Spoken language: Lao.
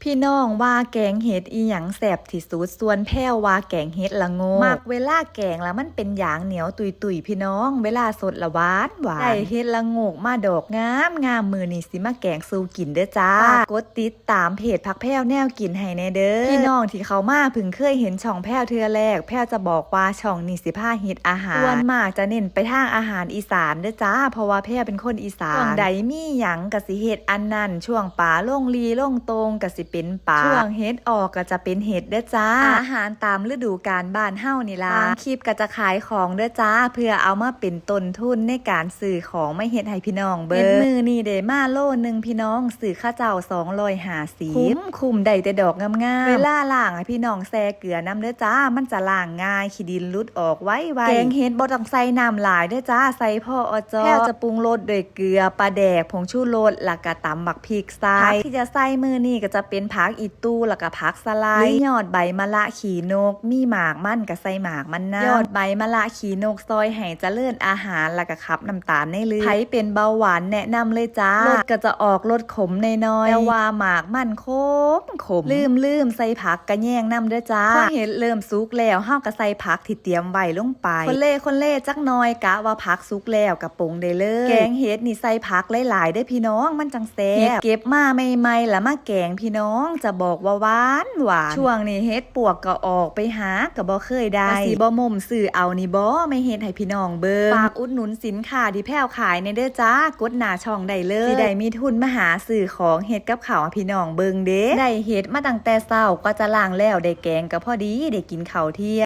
ພີ່ນ້ອງວ່າແກງເຫັດອີ່ຫຍັງແຊບທີ່ສຸດ? ສ່ວນແພວວ່າແກງເຫັດລະໂງກ. ມັກເວລາແກງລະມັນເປັນຢາງໜຽວຕຸຍໆ ພີ່ນ້ອງ, ເວລາສົດລະຫວານໆ. ໄດ້ເຫັດລະໂງກມາດອກງາມໆ, ມື້ນີ້ຊິມາແກງສູ່ກິນເດີຈ້າ. ຝາກກົດຕິດຕາມເພຈຜັກແພວແນວກິນໃຫ້ແດ່ເດີ. ພີ່ນ້ອງທີ່ເຂົ້າມາເພິ່ງເຄີຍເຫັນຊ່ອງແພວເທື່ອແລກ, ແພວຈະບອກວ່າຊ່ອງນີ້ຊິພາເຮັດອາຫານ. ສ່ວນມາກຈະເນັ້ນໄປທາງອາຫານອີສານເດີຈ້າ, ເພາະວ່າແພວເປັນຄົນອີສານ. ຊ່ວງໃດມີຫຍັງກະຊິເຮັດອັນນັ້ນ, ຊ່ວງປາລົງລີ້ລົງໂຕ່ງກະຊິເປັນປາ, ຊ່ວງເຫັດອອກກະຈະເປັນເຫັດເດີຈ້າ. ອາຫານຕາມລະດູການບ້ານເຮົານີ້ລະ. ບາງຄລິບກະຈະຂາຍຂອງເດີຈ້າ, ເພື່ອເອົາມາເປັນຕົ້ນທຶນໃນການຊື້ຂອງມາເຮັດໃຫ້ພີ່ນ້ອງເບິ່ງ. ເຫັດມື້ນີ້ໄດ້ມາໂລໜຶ່ງພີ່ນ້ອງ, ຊື້ເຂົາເຈົ້າສອງຮ້ອຍຫ້າສິບ. ຄຸ້ມ, ຄຸ້ມ, ໄດ້ແຕ່ດອກງາມໆ. ເວລາລ້າງໃຫ້ພີ່ນ້ອງແຊ່ເກືອນຳເດີຈ້າ, ມັນຈະລ້າງງ່າຍ, ຂີ້ດິນຫຼຸດອອກໄວໆ. ແກງເຫັດບໍ່ຕ້ອງໃສ່ນ້ຳຫຼາຍເດີຈ້າ, ໃສ່ພໍເອົາເຈາະ. ແພວຈະປຸງລົດດ້ວຍເກືອ, ປາແດກ, ຜົງຊູລົດ ແລ້ວກະຕຳບັກພິກໃສ່. ຜັກທີ່ຈະໃສ່ມື້ນີ້ກະຈະເປັນຜັກອີ່ຕູ່ ແລ້ວກະຜັກສະໄລ ຫຼືຍອດໃບມະລະຂີ້ນົກ, ມີໝາກມັນກະໃສ່ໝາກມັນນຳ. ຍອດໃບມະລະຂີ້ນົກຊ່ອຍໃຫ້ຈະເລີນອາຫານ ແລ້ວກະຂັບນ້ຳຕານໃນເລືອດ. ໃຜເປັນເບົາຫວານແນະນຳເລີຍຈ້າ. ລົດກະຈະອອກລົດຂົມໜ້ອຍໆ, ແຕ່ວ່າໝາກມັນຂົມ ຂົມ. ລືມໆ ໃສ່ຜັກກະແຍງນຳເດີຈ້າ. ພໍເຫັດເລີ່ມສຸກແລ້ວ ເຮົາກະໃສ່ຜັກທີ່ຕຽມໄວ້ລົງໄປ. ຄົນເລຄົນເລຈັກໜ່ອຍ, ກະວ່າຜັກສຸກແລ້ວກະປົງໄດ້ເລີຍ. ແກງເຫັດນີ້ໃສ່ຜັກຫຼາຍໆເດີພີ່ນ້ອງ, ມັນຈັ່ງແຊບ. ເຫັດເກັບມາໃໝ່ໆ ລະມາແກງພີ່ນ້ອງ, ຈະບອກວ່າຫວານຫວານ. ຊ່ວງນີ້ເຫັດປວກກະອອກໄປຫາກະບໍ່ເຄີຍໄດ້. ກະຊິບໍ່ໝົ່ມຊື້ເອົານີ້ບໍ, ມາເຮັດໃຫ້ພີ່ນ້ອງເບິ່ງ. ຝາກອຸດໜູນສິນຄ້າທີ່ແພວຂາຍແດ່ເດີຈ້າ, ກົດໜ້າຊ່ອງໄດ້ເລີຍ. ຊິໄດ້ມີທຶນມາຫາຊື້ຂອງເຮັດກັບເຂົ້າໃຫ້ພີ່ນ້ອງເບິ່ງເດ້. ໄດ້ເຫັດມາຕັ້ງແຕ່ເຊົ້າ, ກວ່າຈະລ້າງແລ້ວໄດ້ແກງກະພໍດີໄດ້ກິນເຂົ້າທ່ຽງ.